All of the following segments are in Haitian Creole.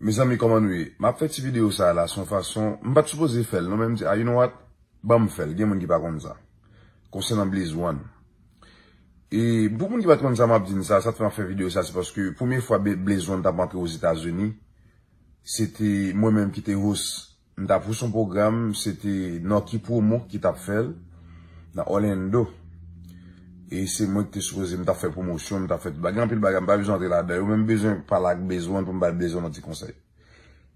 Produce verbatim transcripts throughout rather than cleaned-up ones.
Mezanmi, kòman nou ye? M ap fè ti videyo sa la, se yon fason, m pa t sipoze fè l non, men m di, ah, you know what? Ban m fè l, gen moun ki pa konn sa. Konsènan Blaze One. E pou moun ki pa t konn sa, m ap di n sa, sa k fè m ap fè videyo sa, se paske premye fwa Be- Blaze One t ap antre Ozetazini, se te mwen menm ki te host, m t ap host yon pwogram, se te Nòki Promo ki t ap fè l, nan Orlando. E se mwen ki te sipoze, m t ap fè pwomosyon, m t ap fè tout bagay, anpil bagay, m pa bezwen antre ladan yo, men m bezwen pale ak Blaze One pou m bay Blaze One yon ti konsèy.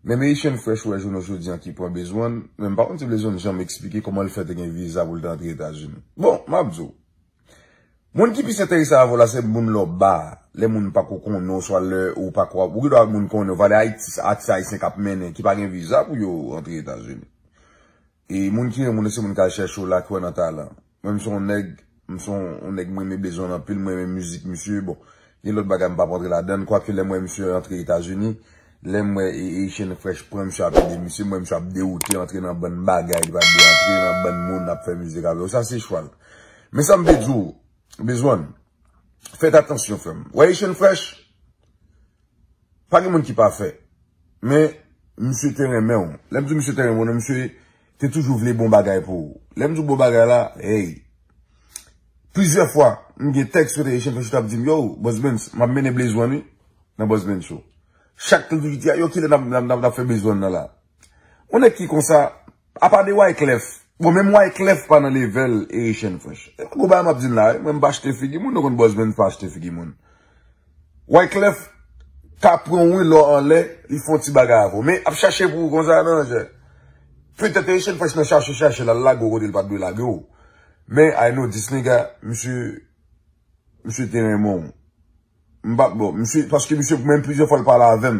Menm Haitian Fresh ou wè jounen jodi an ki pran Blaze One, men m pa konn si Blaze One janm eksplike kòman l fè te gen viza pou l te antre Etazini. Bon, m ap di w. Moun ki plis enterese avè w la, se moun lè w ba, lè moun pa ko konnen w, swa lè ou pa ko, ou gen dwa moun konnen w, valè Ayiti, atis ayisyen k ap mennen, ki pa gen viza pou yo antre Etazini. E moun ki renmen w, se moun k al chèche w la, ki wè nan talan. Mwen, m se yon nèg, m se yon nèg, mwen renmen Blaze One anpil, mwen renmen mizik misye. Bon, gen lòt bagay m p ap rantre ladan l, kwake lè m wè misye antre Etazini, lè m wè e- Haitian Fresh pran misye ap ede misye, m wè misye ap dewoute, antre nan bann bagay li pa t dwe antre, nan bann moun ap fè mizik avè yo. Sa se chwa l. Men sa m vle di w, Blaze One, fèt atansyon, frè m. Wè Haitian Fresh, pa gen moun ki pafè. Men, misye te renmen w. Lè m di misye te renmen w, non, misye te toujou vle bon bagay pou ou. Lè m di w bon bagay la, hey. Plizyè fwa, m gen tèks kote Haitian Fresh t ap di m, yo, Boss Benz, m ap mennen Blaze One, wi, nan Boss Benz Show. Chak tan toujou di, a, yo, kilè n ap, n ap, n ap, n ap fè Blaze One nan la? Yon nèg ki konsa, apa de Wyclef. Bon, menm Wyclef pa nan level Haitian Fresh. E gwo bagay m ap di n la, wi. Mwen, m pa achte figi moun, nou konn Boss Benz pa achte figi moun. Wyclef ka pran w, wi, lè w anlè, li fè yon ti bagay avè w. Men ap chache pou ou konsa, non, jè. Petèt Haitian Fresh nan chache, chache, l al lage w kote l pa t dwe lage w. Men, I know this nigga, misye, misye te renmen w. M pa, bon, misye, paske misye, menm plizyè fwa l pale avè m.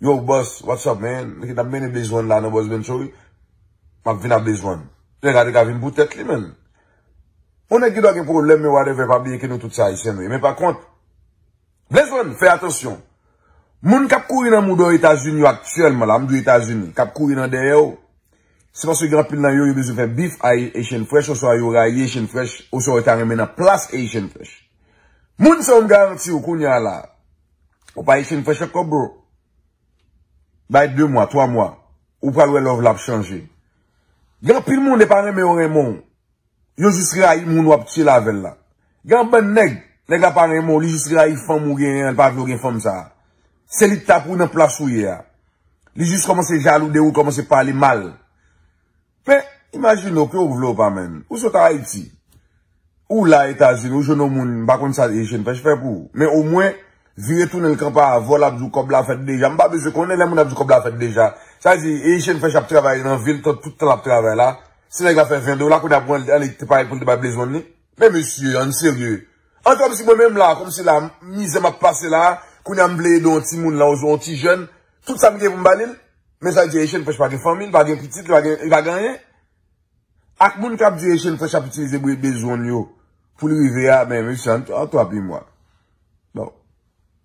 Yo, boss, what's up, man? N ap mennen Blaze One la nan Boss Benz Show, wi. M ap vin ak Blaze One. Nèg la te ka vin pou tèt li, man. Yon nèg ki dwe gen pwoblèm, men whatever, pa bliye ke nou tout se Ayisyen nou ye. Men pa kont, Blaze One, fè atansyon. Moun k ap kouri nan mouda w Etazini yo aktyèlman la, m di w Etazini, k ap kouri nan dèyè w, se paske gen anpil nan yo, yo bezwen fè beef ak Haitian Fresh, oswa yo rayi Haitian Fresh, oswa yo ta renmen nan plas Haitian Fresh. Moun sa yo m garanti w kounye a la, ou pa Haitian Fresh ankò, bro. Bay de mwa, twa mwa, ou pral wè love la ap chanje. Gen anpil moun, e pa renmen yo renmen w. Yo jis rayi moun w ap chill avè l la. Gen yon bann nèg, nèg la pa renmen w, li jis rayi fanm ou genyen an, li pa vle w gen fanm sa a. Se li k t ap ou nan plas ou ye a. Li jis kòmanse jalou de ou, kòmanse pale mal. Men, imajine w ke ou vle w pa, menn. Ou sot Ayiti. Ou la Etazini, ou jwenn yon moun, m pa konn sa Haitian Fresh fè pou ou. Men omwen, vire tounen l kanpe avè w, l ap di w kòb la fèt deja. M pa bezwen konnen lè moun ap di kòb la fèt deja. Sa vle di, Haitian Fresh ap travay nan vil, tout, tout tan l ap travay la. Si nèg la fè ven dola, kounye a pou l ale te pare pou l te bay Blaze One li. Men mesye, ann serye. An kòmsi mwen menm la, kòmsi la, mizè m ap pase la, kounye a m vle ede yon timoun la, yon ti jèn, tout sa m gen pou m ba li l. Men sa vle di Haitian Fresh pa gen fanmi, li pa gen pitit, li pa gen, li pa gen anyen. Ak moun k ap di Haitian Fresh ap itilize Blaze One yo pou li rive a, men mesye, an, an twa pi mwa. Bon.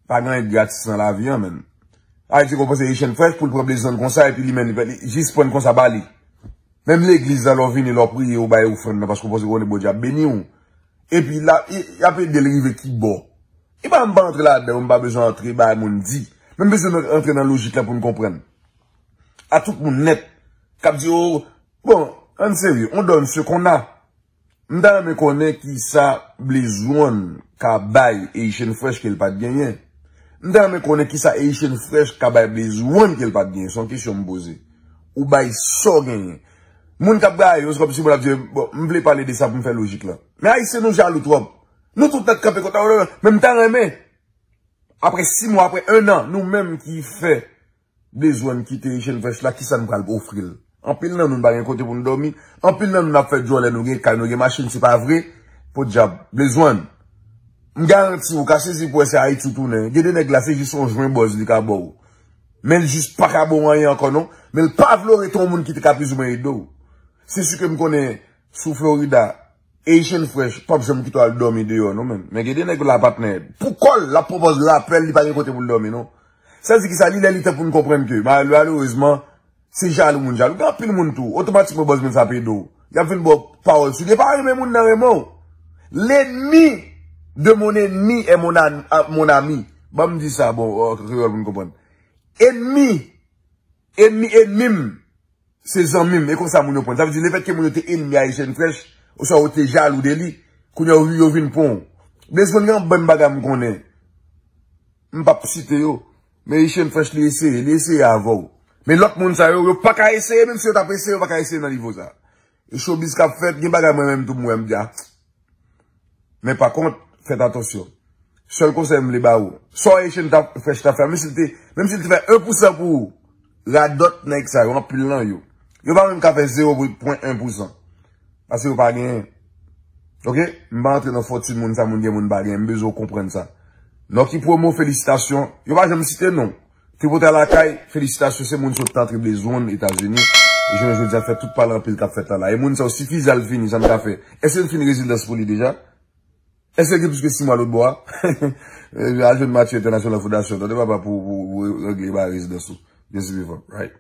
Pa gen anyen gratis nan lavi an, menn. Ayiti konn panse Haitian Fresh pou l pran Blaze One konsa, epi li menm, li, li jis pran l konsa ba li. Menm legliz la, lè w vini, lè w priye, ou bay ofrann nan, paske w panse konnen Bondye ap beni w. Epi la, y, y ap ede l rive ki bò. E pa m pa antre ladan yo, m pa bezwen antre bay moun di. Men m bezwen antre nan lojik la pou n konprann. A tout moun nèt, k ap di, oh, bon, ann serye, on donne ce qu'on a. M ta renmen konnen kisa Blaze One ka bay Haitian Fresh ke l pa t genyen. M ta renmen konnen kisa Haitian Fresh ka bay Blaze One ke l pa t genyen. Se yon kesyon m poze. Ou bay sa w genyen. Moun k ap gaye yo, se kòmsi moun ap di, bon, m vle pale de sa pou m fè lojik la. Men Ayisyen nou jalou twòp. Nou tout nèt kanpe kont la, men m ta renmen. Apre sis mwa, apre en an, nou menm ki fè Blaze One kite Haitian Fresh la, kisa n pral ofri l? Anpil nan nou, n pa gen kote pou n dòmi. Anpil nan nou, n ap fè djòlè, nou gen kay, nou gen machin, se pa vre? Podyab, Blaze One. M garanti w, ou ka sezi pou wè se Ayiti w tounen. Gen de nèg la, se jis yon jwen bòz li ka ba w. Men l jis pa ka ba w anyen ankò, non. Men l pa vle w rete yon moun ki te ka plizoumwen ede w. Se si ke m konnen sou Florida, Haitian Fresh p ap janm kite w al dòmi deyò, non, menn. Men gen de nèg la, patnè, pou kò l, l ap pran pòz rapè l, li pa gen kote pou l dòmi, non. Sa di kisa? Li lè li tan pou n konprann ke, malerezman, se jalou moun jalou. Gen anpil moun tou, otomatikman bòz moun sa ap ede w. Y ap vin ba w pawòl sou li. E pa renmen moun nan renmen w. L'ennemi de mon ennemi est mon, am- ah, mon ami. Ban m di sa, bon, an kreyòl pou n konprann. Ènmi Enmi enmi m, se zanmi m. E konsa moun yo pran. Sa vle di, lefètke moun yo te enmi Haitian Fresh, oswa yo te jalou de li, kounye a yo, yo vin pran w. Blaze One gen yon bann bagay m konnen. M p ap site yo. Men Haitian Fresh li eseye, li eseye avè w. Men lòt moun sa yo, yo pa ka eseye, menm si yo t ap eseye, yo pa ka eseye nan nivo sa. E showbiz k ap fèt, gen bagay mwen menm tou m wè m di a. Men pa kont, fèt atansyon. Sèl konsèy m vle ba ou. Sa Haitian ta, Fresh ta fè, menm si l te, menm si l te fè en pou san pou ou, radòt nèg sa yo, anpil nan yo. Yo pa menm ka fè zewo pwen en pou san. Paske yo pa genyen. Oke? M pa antre nan fòtin moun sa moun gen, moun pa genyen. M bezwen w konprann sa. Nòki Promo, felisitasyon. Yo pa janm site non. Tripotay Lakay, felisitasyon, se moun sot nan Tribl Zone, Etazini. E jounen jodi a fè tout pale anpil k ap fèt la la. E moun sa yo sifize al fini, sa n ka fè? Èske n fin rezidans pou li deja? Èske gen plis ke sis mwa lòt bò a? Al jwenn Matye Entènasyonal Fondasyon, tande papa, pou, pou, pou regle ba rezidans ou. Jezi vivan, right?